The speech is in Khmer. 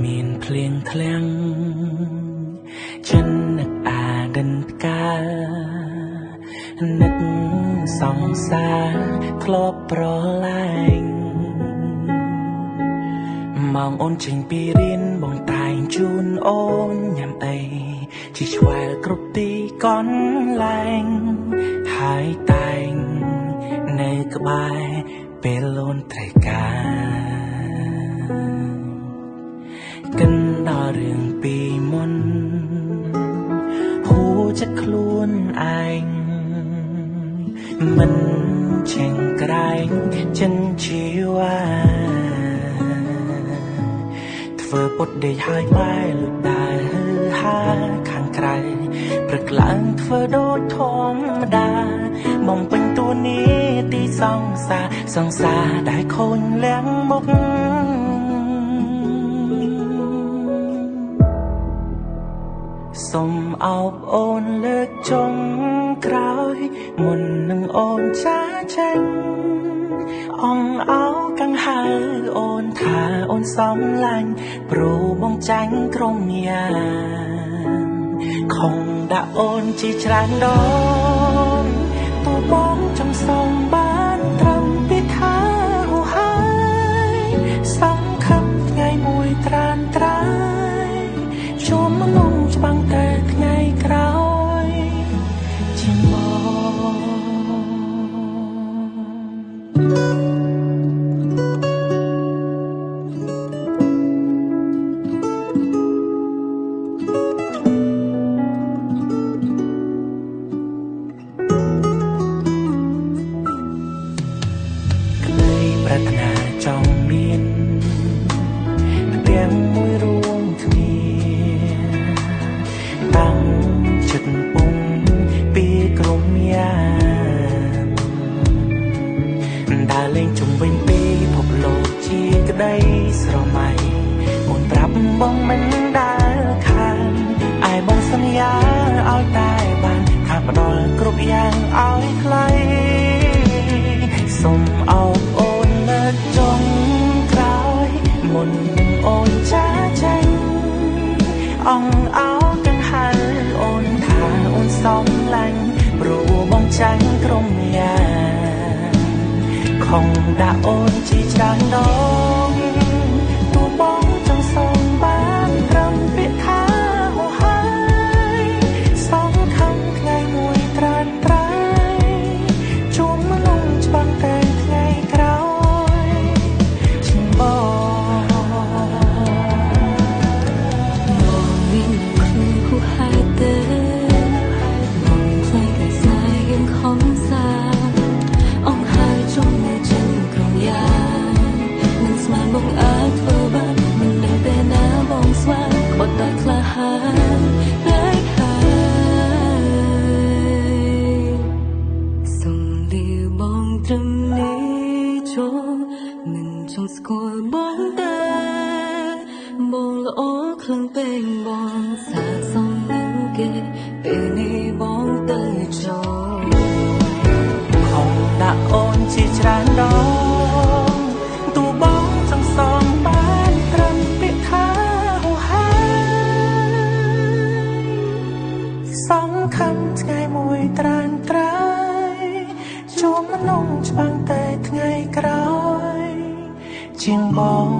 មានភ្លៀងធ្លាក់ចិននឹកអាដិនផ្កានឹកសង្សារធ្លាប់ប្រឡែងម៉ោងអូនចេញពីរៀនបងតែងជូនអូនញ៉ាំអីជាឆ្វែលគ្រប់ទីកន្លែងហើយតែងនៅក្បែរពេលអូនត្រូវការកិនដល់រឿងពីមុនហួចិត្តខ្លួនឯងមិនឆេងក្រែងចិនជីវ៉ាធ្វើពុតដេកហើយបែលុដើហាខាងក្រៅព្រឹកឡើងធ្វើដូចធម្មតាបំពេញតួនាទីសង្សារសង្សារដែលខូចលៀងមុខសូមអោបអូនលើកចុងក្រោយមុននឹងអូនចាចេញអងអោកាំងហៅអូនថាអូនសំឡាញ់ព្រោះបងចាញ់ក្រុមយ៉ាងខំដាក់អូនជាច្រើនដងទូបងចង់សុំបានត្រឹមពីថាហូហើយសង្ឃឹមថ្ងៃមួយត្រានត្រាយជួបមនុស្សច្បាំងតែថ្ងៃក្រោយជាមកក្តីប្រាថ្នាចង់មានផ្ទាំងមួយរួមគ្នាតាំងចិត្តពុំពីក្រុមយ៉ាងដើរលេងជុំវិញពិភពលោកជាក្តីស្រមៃអូនប្រាប់បងមិនដែលខានឯបងសន្យាឲ្យតែបានថាផ្ដល់គ្រប់យ៉ាងឲ្យថ្លៃសូមអោបអូនលើកចុងក្រោយមុននឹងអូនចាចេញអងអោទាំងហៅអូនថាអូនសំឡាញ់ព្រោះបងចាញ់ក្រុមយ៉ាងខំដាក់អូនជាច្រើនដងទូបងចង់សុំបានត្រឹមពាក្យថាហូហើយសង្ឃឹមថ្ងៃមួយត្រានត្រៃជួបមនុស្សច្បាំងតែថ្ងៃក្រោយជាបងបងមានខ្លួនហូហើយទេបងខ្លាចតែស្នេហ៍ยังខំសាអងហើយជុំនៅចិនក្រុងយ៉ាងនឹងស្មានបងអាចធ្វើបានមិនដឹងពេលណាបងស្វាក្បត់តែក្លាហានតែហើយសូមលាបងត្រឹមនេះចូលមិនចង់ស្គាល់បងទេបងល្អខ្លាំងពេកបងសាកសមនឹងគេពេលនេះបងទៅចូលខំដាក់អូនជាច្រើនដងទូបងចង់សងបានត្រឹមពាក្យថាហូហើយសង្ឃឹមថ្ងៃមួយត្រានត្រៃជួបមនុស្សច្បាំងតែថ្ងៃក្រោយជាងបង